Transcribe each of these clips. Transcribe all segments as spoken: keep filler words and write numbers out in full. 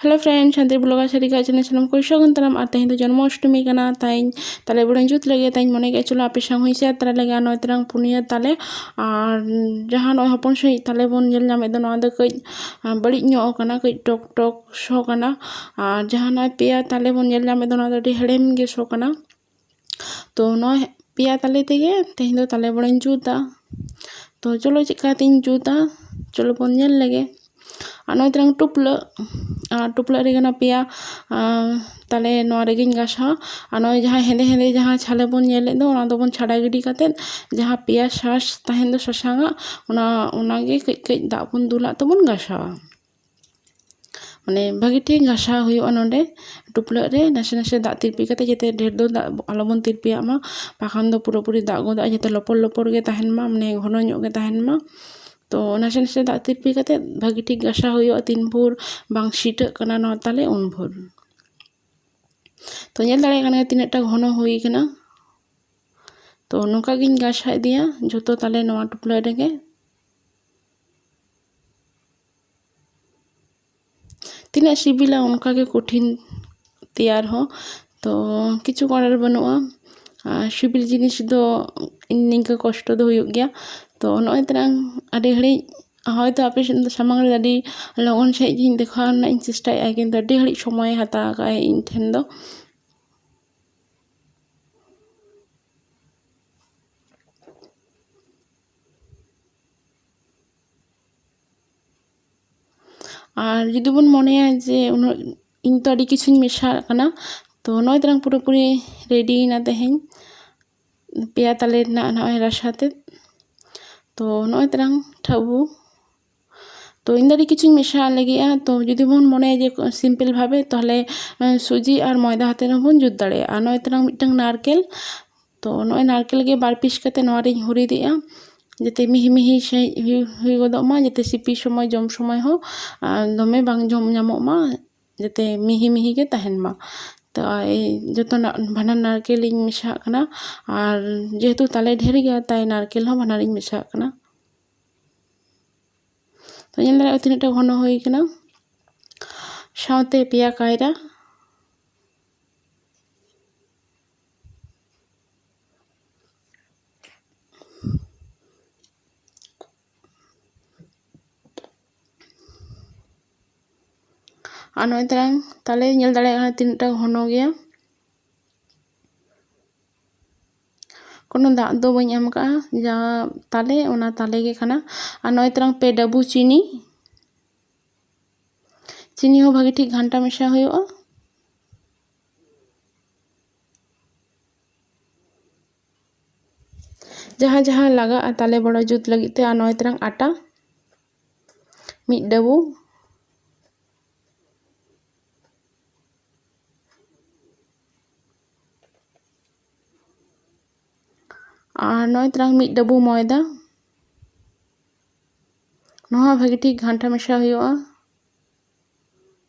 Hello friends, ᱥᱟᱱᱛᱤ blogger ᱥᱟᱹᱨᱤ ᱠᱟᱜ ᱪᱮᱱᱮᱞ ᱥᱟᱱᱟᱢ ᱠᱚ ᱥᱟᱹᱜᱩᱱ ᱫᱟᱨᱟᱢ᱾ ᱟᱨ ᱛᱮᱦᱮᱧ ᱫᱚ ᱡᱚᱱᱢᱚᱥᱴᱚᱢᱤ ᱠᱟᱱᱟ, ᱛᱟᱭ ᱛᱟᱞᱮ ᱵᱚᱲᱟᱧ ᱡᱩᱛ ᱞᱟᱹᱜᱤᱫ᱾ ᱛᱟᱭᱧ ᱢᱚᱱᱮ ᱠᱮᱫᱼᱟ ᱪᱚᱞᱚ ᱟᱯᱮ ᱥᱟᱶ ᱦᱚᱸᱧ ᱥᱮᱭᱟᱨ ᱛᱟᱨᱟ ᱞᱮᱜᱮ᱾ ᱟᱨ ᱱᱚᱜᱼᱚᱭ ᱛᱟᱨᱟᱝ ᱯᱩᱱᱭᱟᱹ ᱛᱟᱞᱮ, ᱟᱨ ᱡᱟᱦᱟᱸ ᱱᱚᱜᱼᱚᱭ ᱦᱚᱯᱚᱱ ᱥᱟᱺᱦᱤᱡ ᱛᱟᱞᱮ ᱵᱚᱱ ᱧᱮᱞ ᱧᱟᱢᱮᱫ ᱫᱚ, ᱱᱚᱣᱟ ᱫᱚ ᱠᱟᱹᱡ ᱵᱟᱹᱲᱤᱡ ᱧᱚᱜ ᱟᱠᱟᱱᱟ, ᱠᱟᱹᱡ ᱴᱚᱠ ᱴᱚᱠ ᱥᱚ ᱠᱟᱱᱟ᱾ ᱟᱨ ᱡᱟᱦᱟᱸ ᱱᱚᱜᱼᱚᱭ ᱯᱮᱭᱟ ᱛᱟᱞᱮ ᱵᱚᱱ ᱧᱮᱞ ᱧᱟᱢᱮᱫ ᱫᱚ, ᱱᱚᱣᱟ ᱫᱚ ᱟᱹᱰᱤ ᱦᱮᱲᱮᱢ ᱜᱮ ᱥᱚ ᱠᱟᱱᱟ᱾ ᱛᱚ ᱱᱚᱣᱟ ᱯᱮᱭᱟ ᱛᱟᱞᱮ ᱛᱮᱜᱮ ᱛᱮᱦᱮᱧ ᱫᱚ ᱛᱟᱞᱮ ᱵᱚᱲᱟᱧ ᱡᱩᱛᱟ᱾ ᱛᱚ ᱪᱚᱞᱚ ᱪᱮᱫ ᱠᱟᱛᱮᱧ ᱡᱩᱛᱟ, ᱪᱚᱞᱚ ᱵᱚᱱ ᱧᱮᱞ ᱞᱮᱜᱮ᱾ ᱟᱨ ᱱᱚᱜᱼᱚᱭ ᱛᱟᱞᱟᱝ ᱴᱩᱯᱞᱟᱹᱜ, ᱟᱨ ᱴᱩᱯᱞᱟᱹᱜ ᱨᱮᱜᱮ ᱚᱱᱟ ᱯᱮᱭᱟ, ᱟᱨ ᱛᱟᱞᱮ ᱱᱚᱣᱟ ᱨᱮᱜᱮᱧ ᱜᱟᱥᱟᱣᱟ᱾ ᱟᱨ ᱱᱚᱜᱼᱚᱭ ᱡᱟᱦᱟᱸ ᱦᱮᱸᱫᱮ ᱦᱮᱸᱫᱮ ᱡᱟᱦᱟᱸ ᱪᱷᱟᱞᱮ ᱵᱚᱱ ᱧᱮᱞᱮᱫ ᱫᱚ, ᱚᱱᱟ ᱫᱚᱵᱚᱱ ᱪᱷᱟᱰᱟ ᱜᱤᱰᱤ ᱠᱟᱛᱮᱫ, ᱡᱟᱦᱟᱸ ᱯᱮᱭᱟ ᱥᱟᱥ ᱛᱟᱦᱮᱱ ᱫᱚ ᱥᱟᱥᱟᱝᱟᱜ, ᱚᱱᱟ, ᱚᱱᱟᱜᱮ ᱠᱟᱹᱡ ᱠᱟᱹᱡ ᱫᱟᱜ ᱵᱚᱱ ᱫᱩᱞᱟᱜ ᱛᱮᱵᱚᱱ ᱜᱟᱥᱟᱣᱟ᱾ ᱢᱟᱱᱮ ᱵᱷᱟᱹᱜᱤ ᱴᱷᱤᱠ ᱜᱷᱟᱥᱟᱣ ᱦᱩᱭᱩᱜᱼᱟ ᱱᱚᱰᱮ ᱴᱩᱯᱞᱟᱹᱜ ᱨᱮ, ᱱᱟᱥᱮ ᱱᱟᱥᱮ ᱫᱟᱜ ᱛᱤᱨᱯᱤ ᱠᱟᱛᱮ, ᱡᱟᱛᱮ ᱰᱷᱮᱨ ᱫᱚ ᱫᱟᱜ ᱟᱞᱚᱵᱚᱱ ᱛᱤᱨᱯᱤᱭᱟᱜ ᱢᱟ, ᱵᱟᱠᱷᱟᱱ ᱫᱚ ᱯᱩᱨᱟᱹᱯᱩᱨᱤ ᱫᱟᱜ ᱜᱚᱫᱚᱜᱼᱟ, ᱡᱟᱛᱮ ᱞᱚᱯᱚᱲ ᱞᱚᱯᱚᱲ ᱜᱮ ᱛᱟᱦᱮᱱ ᱢᱟ, ᱢᱟᱱᱮ ᱜᱷᱚᱱᱚ ᱧᱚᱜ ᱜᱮ ᱛᱟᱦᱮᱱ ᱢᱟ᱾ ᱛᱚ ᱱᱟᱥᱮ ᱱᱟᱥᱮ ᱫᱟᱜ ᱛᱤᱨᱯᱤ ᱠᱟᱛᱮ ᱵᱷᱟᱹᱜᱤ ᱴᱷᱤᱠ ᱜᱷᱟᱥᱟᱣ ᱦᱩᱭᱩᱜᱼᱟ, ᱛᱤᱱ ᱵᱷᱳᱨ ᱵᱟᱝ ᱪᱷᱤᱴᱟᱹᱜ ᱠᱟᱱᱟ ᱱᱚᱣᱟ ᱛᱟᱞᱮ ᱩᱱ ᱵᱷᱳᱨ᱾ ᱛᱚ ᱧᱮᱞ ᱫᱟᱲᱮᱭᱟᱜ ᱠᱟᱱᱟ ᱛᱤᱱᱟᱹᱜ ᱴᱟ ᱜᱷᱚᱱᱚ ᱦᱩᱭ ᱠᱟᱱᱟ᱾ ᱛᱚ ᱱᱚᱝᱠᱟ ᱜᱤᱧ ᱜᱷᱟᱥᱟᱣ ᱤᱫᱤᱭᱟ ᱡᱷᱚᱛᱚ ᱛᱟᱞᱮ ᱱᱚᱣᱟ ᱴᱩᱯᱞᱟᱹᱜ ᱨᱮᱜᱮ᱾ ᱛᱤᱱᱟᱹᱜ ᱥᱤᱵᱤᱞᱟ ᱚᱱᱠᱟ ᱜᱮ ᱠᱚᱴᱷᱤᱱ ᱛᱮᱭᱟᱨ ᱦᱚᱸ᱾ ᱛᱚ ᱠᱤᱪᱷᱩ ᱠᱚᱨᱟᱨ ᱵᱟᱹᱱᱩᱜᱼᱟ, ᱟᱨ ᱥᱤᱵᱤᱞ ᱡᱤᱱᱤᱥ ᱫᱚ ᱱᱤᱝᱠᱟᱹ ᱠᱚᱥᱴᱚ ᱫᱚ ᱦᱩᱭᱩᱜ ᱜᱮᱭᱟ᱾ ᱛᱚ ᱱᱚᱜᱼᱚᱭ ᱛᱟᱨᱟᱝ ᱟᱹᱰᱤ ᱜᱷᱟᱹᱲᱤᱡ ᱦᱚᱭᱛᱳ ᱟᱯᱮ ᱥᱮᱫ ᱫᱚ ᱥᱟᱢᱟᱝ ᱨᱮ ᱟᱹᱰᱤ ᱞᱚᱜᱚᱱ ᱥᱟᱺᱦᱤᱡ ᱜᱤᱧ ᱫᱮᱠᱷᱟᱣ ᱨᱮᱱᱟᱜ ᱤᱧ ᱪᱮᱥᱴᱟᱭᱮᱫᱼᱟ, ᱠᱤᱱᱛᱩ ᱟᱹᱰᱤ ᱜᱷᱟᱹᱲᱤᱡ ᱥᱚᱢᱚᱭ ᱦᱟᱛᱟᱣ ᱟᱠᱟᱫᱼᱟᱭ ᱤᱧ ᱴᱷᱮᱱ ᱫᱚ᱾ ᱟᱨ ᱡᱩᱫᱤ ᱵᱚᱱ ᱢᱚᱱᱮᱭᱟ ᱡᱮ ᱩᱱᱟᱹᱜ, ᱤᱧ ᱛᱚ ᱟᱹᱰᱤ ᱠᱤᱪᱷᱩᱧ ᱢᱮᱥᱟᱣᱟᱜ ᱠᱟᱱᱟ, ᱛᱚ ᱱᱚᱜᱼᱚᱭ ᱛᱟᱨᱟᱝ ᱯᱩᱨᱟᱹᱯᱩᱨᱤ ᱨᱮᱰᱤᱭᱮᱱᱟ ᱛᱮᱦᱮᱧ ᱯᱮᱭᱟ ᱛᱟᱞᱮ ᱨᱮᱱᱟᱜ ᱱᱚᱜᱼᱚᱭ ᱨᱟᱥᱟ ᱛᱮᱫ᱾ ᱛᱚ ᱱᱚᱜᱼᱚᱭ ᱛᱟᱨᱟᱝ ᱴᱷᱟᱹᱵᱩ᱾ ᱛᱚ ᱤᱧ ᱫᱚ ᱟᱹᱰᱤ ᱠᱤᱪᱷᱩᱧ ᱢᱮᱥᱟᱣᱟᱜ ᱞᱟᱹᱜᱤᱫᱼᱟ᱾ ᱛᱚ ᱡᱩᱫᱤ ᱵᱚᱱ ᱢᱚᱱᱮᱭᱟ ᱡᱮ ᱥᱤᱢᱯᱮᱞ ᱵᱷᱟᱵᱮ, ᱛᱟᱦᱚᱞᱮ ᱥᱩᱡᱤ ᱟᱨ ᱢᱚᱭᱫᱟ ᱟᱛᱮ ᱦᱚᱸᱵᱚᱱ ᱡᱩᱛ ᱫᱟᱲᱮᱭᱟᱜᱼᱟ᱾ ᱱᱚᱜᱼᱚᱭ ᱛᱟᱨᱟᱝ ᱢᱤᱫᱴᱟᱝ ᱱᱟᱨᱠᱮᱞ, ᱛᱚ ᱱᱚᱜᱼᱚᱭ ᱱᱟᱨᱠᱮᱞ ᱜᱮ ᱵᱟᱨ ᱯᱤᱥ ᱠᱟᱛᱮ ᱱᱚᱣᱟ ᱨᱤᱧ ᱦᱩᱨᱤᱫᱮᱜᱼᱟ, ᱡᱟᱛᱮ ᱢᱤᱦᱤ ᱢᱤᱦᱤ ᱥᱟᱺᱦᱤᱡ ᱦᱩᱭ, ᱦᱩᱭ ᱜᱚᱫᱚᱜ ᱢᱟ, ᱡᱟᱛᱮ ᱥᱤᱯᱤ ᱥᱚᱢᱚᱭ, ᱡᱚᱢ ᱥᱚᱢᱚᱭ ᱦᱚᱸ, ᱟᱨ ᱫᱚᱢᱮ ᱵᱟᱝ ᱡᱚᱢ ᱧᱟᱢᱚᱜ ᱢᱟ, ᱡᱟᱛᱮ ᱢᱤᱦᱤ ᱢᱤᱦᱤ ᱜᱮ ᱛᱟᱦᱮᱱ ᱢᱟ᱾ ᱛᱚ ᱮᱭ ᱡᱚᱛᱚᱱᱟᱜ ᱵᱷᱟᱱᱟᱨ ᱱᱟᱨᱠᱮᱞ ᱤᱧ ᱢᱮᱥᱟᱣᱟᱜ ᱠᱟᱱᱟ, ᱟᱨ ᱡᱮᱦᱮᱛᱩ ᱛᱟᱞᱮ ᱰᱷᱮᱨ ᱜᱮᱭᱟ, ᱛᱟᱭ ᱱᱟᱨᱠᱮᱞ ᱦᱚᱸ ᱵᱷᱟᱱᱟᱨ ᱤᱧ ᱢᱮᱥᱟᱣᱟᱜ ᱠᱟᱱᱟ᱾ ᱛᱚ ᱧᱮᱞ ᱫᱟᱲᱮᱭᱟᱜᱼᱟ ᱛᱤᱱᱟᱹᱜ ᱴᱟ ᱜᱷᱚᱱᱚ ᱦᱩᱭ ᱠᱟᱱᱟ᱾ ᱥᱟᱶᱛᱮ ᱯᱮᱭᱟ ᱠᱟᱭᱨᱟ᱾ ᱟᱨ ᱱᱚᱜᱼᱚᱭ ᱛᱟᱞᱟᱝ ᱛᱟᱞᱮ ᱧᱮᱞ ᱫᱟᱲᱮᱭᱟᱜ ᱠᱟᱱᱟ ᱛᱤᱱᱟᱹᱜ ᱴᱟ ᱜᱷᱚᱱᱚ ᱜᱮᱭᱟ᱾ ᱠᱳᱱᱳ ᱫᱟᱜ ᱫᱚ ᱵᱟᱹᱧ ᱮᱢ ᱠᱟᱜᱼᱟ, ᱡᱟᱦᱟᱸ ᱛᱟᱞᱮ, ᱚᱱᱟ ᱛᱟᱞᱮ ᱜᱮ ᱠᱟᱱᱟ᱾ ᱟᱨ ᱱᱚᱜᱼᱚᱭ ᱛᱟᱞᱟᱝ ᱯᱮ ᱰᱟᱹᱵᱩ ᱪᱤᱱᱤ, ᱪᱤᱱᱤ ᱦᱚᱸ ᱵᱷᱟᱜᱮ ᱴᱷᱤᱠ ᱜᱷᱟᱱᱴᱟ ᱢᱮᱥᱟ ᱦᱩᱭᱩᱜᱼᱟ᱾ ᱡᱟᱦᱟᱸ ᱡᱟᱦᱟᱸ ᱞᱟᱜᱟᱜᱼᱟ ᱛᱟᱞᱮ ᱵᱚᱲᱟ ᱡᱩᱛ ᱞᱟᱹᱜᱤᱫ ᱛᱮ, ᱟᱨ ᱱᱚᱜᱼᱚᱭ ᱛᱟᱞᱟᱝ ᱟᱴᱟ ᱢᱤᱫ ᱰᱟᱹᱵᱩ, ᱟᱨ ᱱᱚᱜᱼᱚᱭ ᱛᱟᱞᱟᱝ ᱢᱤᱫ ᱰᱟᱹᱵᱩ ᱢᱚᱭᱫᱟ᱾ ᱱᱚᱣᱟ ᱦᱚᱸ ᱵᱷᱟᱜᱮ ᱴᱷᱤᱠ ᱜᱷᱟᱱᱴᱟ ᱢᱮᱥᱟ ᱦᱩᱭᱩᱜᱼᱟ᱾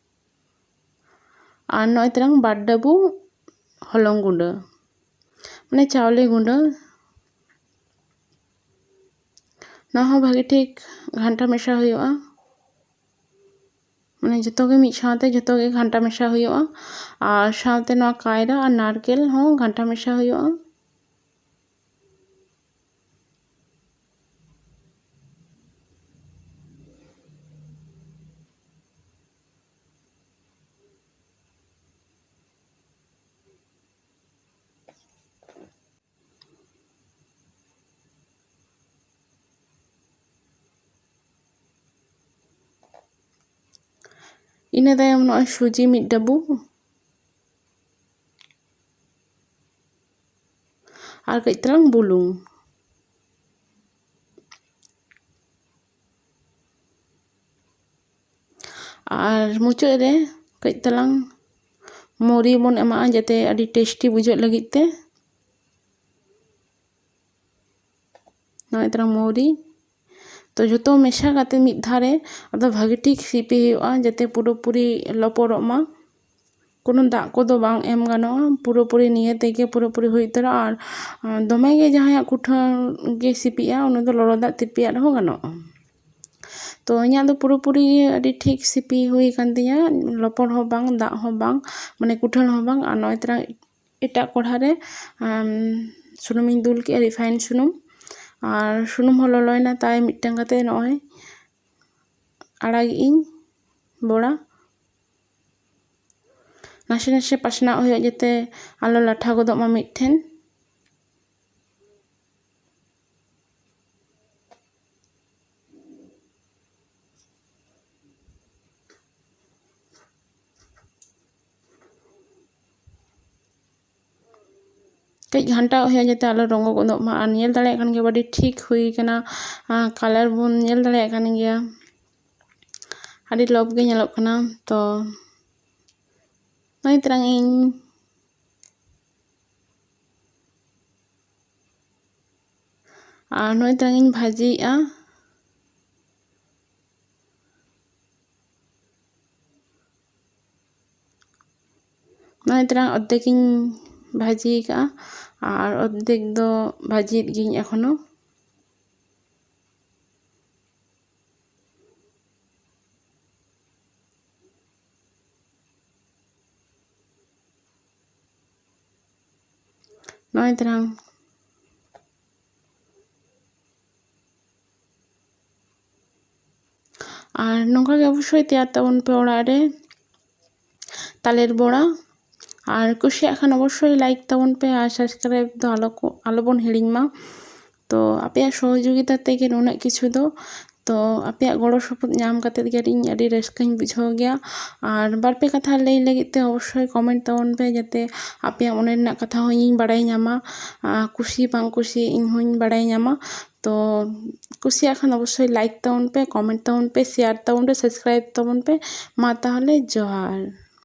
ᱟᱨ ᱱᱚᱜᱼᱚᱭ ᱛᱟᱞᱟᱝ ᱵᱟᱨ ᱰᱟᱹᱵᱩ ᱦᱚᱞᱚᱝ ᱜᱩᱸᱰᱟᱹ, ᱢᱟᱱᱮ ᱪᱟᱣᱞᱮ ᱜᱩᱸᱰᱟᱹ᱾ ᱱᱚᱣᱟ ᱦᱚᱸ ᱵᱷᱟᱜᱮ ᱴᱷᱤᱠ ᱜᱷᱟᱱᱴᱟ ᱢᱮᱥᱟ ᱦᱩᱭᱩᱜᱼᱟ᱾ ᱢᱟᱱᱮ ᱡᱚᱛᱚ ᱜᱮ ᱢᱤᱫ ᱥᱟᱶᱛᱮ ᱡᱚᱛᱚ ᱜᱮ ᱜᱷᱟᱱᱴᱟ ᱢᱮᱥᱟ ᱦᱩᱭᱩᱜᱼᱟ᱾ ᱟᱨ ᱥᱟᱶᱛᱮ ᱱᱚᱣᱟ ᱠᱟᱭᱨᱟ ᱟᱨ ᱱᱟᱨᱠᱮᱞ ᱦᱚᱸ ᱜᱷᱟᱱᱴᱟ ᱢᱮᱥᱟ ᱦᱩᱭᱩᱜᱼᱟ᱾ ᱤᱱᱟᱹ ᱛᱟᱭᱚᱢ ᱱᱚᱜᱼᱚᱭ ᱥᱩᱡᱤ ᱢᱤᱫ ᱰᱟᱹᱵᱩ, ᱟᱨ ᱠᱟᱹᱡ ᱛᱟᱞᱟᱝ ᱵᱩᱞᱩᱝ᱾ ᱟᱨ ᱢᱩᱪᱟᱹᱫ ᱨᱮ ᱠᱟᱹᱡ ᱛᱟᱞᱟᱝ ᱢᱚᱨᱤ ᱵᱚᱱ ᱮᱢᱟᱜᱼᱟ, ᱡᱟᱛᱮ ᱟᱹᱰᱤ ᱴᱮᱥᱴᱤ ᱵᱩᱡᱷᱟᱹᱜ ᱞᱟᱹᱜᱤᱫ ᱛᱮ᱾ ᱱᱚᱜᱼᱚᱭ ᱛᱟᱞᱟᱝ ᱢᱚᱨᱤ᱾ ᱛᱚ ᱡᱷᱚᱛᱚ ᱢᱮᱥᱟ ᱠᱟᱛᱮ ᱢᱤᱫ ᱫᱷᱟᱣ ᱨᱮ ᱟᱫᱚ ᱵᱷᱟᱜᱮ ᱴᱷᱤᱠ ᱥᱤᱯᱤ ᱦᱩᱭᱩᱜᱼᱟ, ᱡᱟᱛᱮ ᱯᱩᱨᱟᱹᱯᱩᱨᱤ ᱞᱚᱯᱚᱲᱚᱜ ᱢᱟ᱾ ᱠᱳᱱᱳ ᱫᱟᱜ ᱠᱚᱫᱚ ᱵᱟᱝ ᱮᱢ ᱜᱟᱱᱚᱜᱼᱟ, ᱯᱩᱨᱟᱹᱯᱩᱨᱤ ᱱᱤᱭᱟᱹ ᱛᱮᱜᱮ ᱯᱩᱨᱟᱹᱯᱩᱨᱤ ᱦᱩᱭ ᱩᱛᱟᱹᱨᱚᱜᱼᱟ᱾ ᱟᱨ, ᱟᱨ ᱫᱚᱢᱮ ᱜᱮ ᱡᱟᱦᱟᱸᱭᱟᱜ ᱠᱩᱴᱷᱟᱹ ᱜᱮ ᱥᱤᱯᱤᱜᱼᱟ, ᱩᱱᱤ ᱫᱚ ᱞᱚᱞᱚ ᱫᱟᱜ ᱛᱤᱨᱯᱤᱭᱟᱜ ᱨᱮᱦᱚᱸ ᱜᱟᱱᱚᱜᱼᱟ᱾ ᱛᱚ ᱤᱧᱟᱹᱜ ᱫᱚ ᱯᱩᱨᱟᱹᱯᱩᱨᱤ ᱟᱹᱰᱤ ᱴᱷᱤᱠ ᱥᱤᱯᱤ ᱦᱩᱭ ᱟᱠᱟᱱ ᱛᱤᱧᱟᱹ, ᱞᱚᱯᱚᱲ ᱦᱚᱸ ᱵᱟᱝ, ᱫᱟᱜ ᱦᱚᱸ ᱵᱟᱝ, ᱢᱟᱱᱮ ᱠᱩᱴᱷᱟᱹᱞ ᱦᱚᱸ ᱵᱟᱝ᱾ ᱟᱨ ᱱᱚᱜᱼᱚᱭ ᱛᱚᱨᱟ ᱮᱴᱟᱜ ᱠᱚᱲᱦᱟ ᱨᱮ ᱟᱢ, ᱥᱩᱱᱩᱢᱤᱧ ᱫᱩᱞ ᱠᱮᱫᱼᱟ, ᱨᱤᱯᱷᱟᱭᱤᱱ ᱥᱩᱱᱩᱢ᱾ ᱟᱨ ᱥᱩᱱᱩᱢ ᱦᱚᱸ ᱞᱚᱞᱚᱭᱮᱱᱟ, ᱛᱟᱭ ᱢᱤᱫᱴᱟᱝ ᱠᱟᱛᱮ ᱱᱚᱜᱼᱚᱭ ᱟᱲᱟᱜᱮᱜ ᱤᱧ ᱵᱚᱲᱟ᱾ ᱱᱟᱥᱮ ᱱᱟᱥᱮ ᱯᱟᱥᱱᱟᱣ ᱦᱩᱭᱩᱜᱼᱟ, ᱡᱟᱛᱮ ᱟᱞᱚ ᱞᱟᱴᱷᱟ ᱜᱚᱫᱚᱜ ᱢᱟ ᱢᱤᱫ ᱴᱷᱮᱱ᱾ ᱠᱟᱹᱡ ᱜᱷᱟᱱᱴᱟᱣ ᱦᱩᱭᱩᱜᱼᱟ, ᱡᱟᱛᱮ ᱟᱞᱚ ᱨᱚᱸᱜᱚ ᱜᱚᱫᱚᱜ ᱢᱟ᱾ ᱟᱨ ᱧᱮᱞ ᱫᱟᱲᱮᱭᱟᱜ ᱠᱟᱱ ᱜᱮᱭᱟ, ᱟᱹᱰᱤ ᱴᱷᱤᱠ ᱦᱩᱭ ᱠᱟᱱᱟ᱾ ᱟᱨ ᱠᱟᱞᱟᱨ ᱵᱚᱱ ᱧᱮᱞ ᱫᱟᱲᱮᱭᱟᱜ ᱠᱟᱱ ᱜᱮᱭᱟ, ᱟᱹᱰᱤ ᱞᱚᱵ ᱜᱮ ᱧᱮᱞᱚᱜ ᱠᱟᱱᱟ᱾ ᱛᱚ ᱱᱚᱜᱼᱚᱭ ᱛᱟᱨᱟᱝ ᱤᱧ, ᱟᱨ ᱱᱚᱜᱼᱚᱭ ᱛᱟᱨᱟᱝ ᱤᱧ ᱵᱷᱟᱹᱡᱤᱭᱮᱜᱼᱟ᱾ ᱱᱚᱜᱼᱚᱭ ᱛᱟᱨᱟᱝ ᱚᱨᱫᱷᱮᱠ ᱤᱧ ᱵᱷᱟᱹᱡᱤ ᱟᱠᱟᱫᱼᱟ, ᱟᱨ ᱚᱨᱫᱷᱮᱠ ᱫᱚ ᱵᱷᱟᱹᱡᱤᱭᱮᱫ ᱜᱤᱭᱟᱹᱧ ᱮᱠᱷᱚᱱᱳ᱾ ᱱᱚᱜᱼᱚᱭ ᱛᱟᱨᱟᱝ᱾ ᱟᱨ ᱱᱚᱝᱠᱟ ᱜᱮ ᱚᱵᱚᱥᱥᱳᱭ ᱛᱮᱭᱟᱨ ᱛᱟᱵᱚᱱ ᱯᱮ ᱚᱲᱟᱜ ᱨᱮ ᱛᱟᱞᱮᱨ ᱵᱚᱲᱟ᱾ ᱟᱨ ᱠᱩᱥᱤᱭᱟᱜ ᱠᱷᱟᱱ ᱚᱵᱚᱥᱥᱳᱭ ᱞᱟᱭᱤᱠ ᱛᱟᱵᱚᱱ ᱯᱮ, ᱟᱨ ᱥᱟᱵᱥᱠᱨᱟᱭᱤᱵ ᱫᱚ ᱟᱞᱚ ᱠᱚ, ᱟᱞᱚ ᱵᱚᱱ ᱦᱤᱲᱤᱧ ᱢᱟ᱾ ᱛᱚ ᱟᱯᱮᱭᱟᱜ ᱥᱚᱦᱚᱡᱳᱜᱤᱛᱟ ᱛᱮᱜᱮ ᱱᱩᱱᱟᱹᱜ ᱠᱤᱪᱷᱩ ᱫᱚ᱾ ᱛᱚ ᱟᱯᱮᱭᱟᱜ ᱜᱚᱲᱚ ᱥᱚᱯᱚᱦᱚᱫ ᱧᱟᱢ ᱠᱟᱛᱮᱫ ᱜᱮ ᱤᱧ ᱟᱹᱰᱤ ᱨᱟᱹᱥᱠᱟᱹᱧ ᱵᱩᱡᱷᱟᱹᱣ ᱜᱮᱭᱟ᱾ ᱟᱨ ᱵᱟᱨ ᱯᱮ ᱠᱟᱛᱷᱟ ᱞᱟᱹᱭ ᱞᱟᱹᱜᱤᱫ ᱛᱮ ᱚᱵᱚᱥᱥᱳᱭ ᱠᱚᱢᱮᱱᱴ ᱛᱟᱵᱚᱱ ᱯᱮ, ᱡᱟᱛᱮ ᱟᱯᱮᱭᱟᱜ ᱢᱚᱱᱮ ᱨᱮᱱᱟᱜ ᱠᱟᱛᱷᱟ ᱦᱚᱸ ᱤᱧᱤᱧ ᱵᱟᱲᱟᱭ ᱧᱟᱢᱟ᱾ ᱟᱨ ᱠᱩᱥᱤ ᱵᱟᱝ ᱠᱩᱥᱤ ᱤᱧ ᱦᱚᱸᱧ ᱵᱟᱲᱟᱭ ᱧᱟᱢᱟ᱾ ᱛᱚ ᱠᱩᱥᱤᱭᱟᱜ ᱠᱷᱟᱱ ᱚᱵᱚᱥᱥᱳᱭ ᱞᱟᱭᱤᱠ ᱛᱟᱵᱚᱱ ᱯᱮ, ᱠᱚᱢᱮᱱᱴ ᱛᱟᱵᱚᱱ ᱯᱮ, ᱥᱮᱭᱟᱨ ᱛᱟᱵᱚᱱ ᱯᱮ, ᱥᱟᱵᱥᱠᱨᱟᱭᱤᱵ ᱛᱟᱵᱚᱱ ᱯᱮ᱾ ᱢᱟ ᱛᱟᱦᱚᱞᱮ ᱡᱚᱦᱟᱨ᱾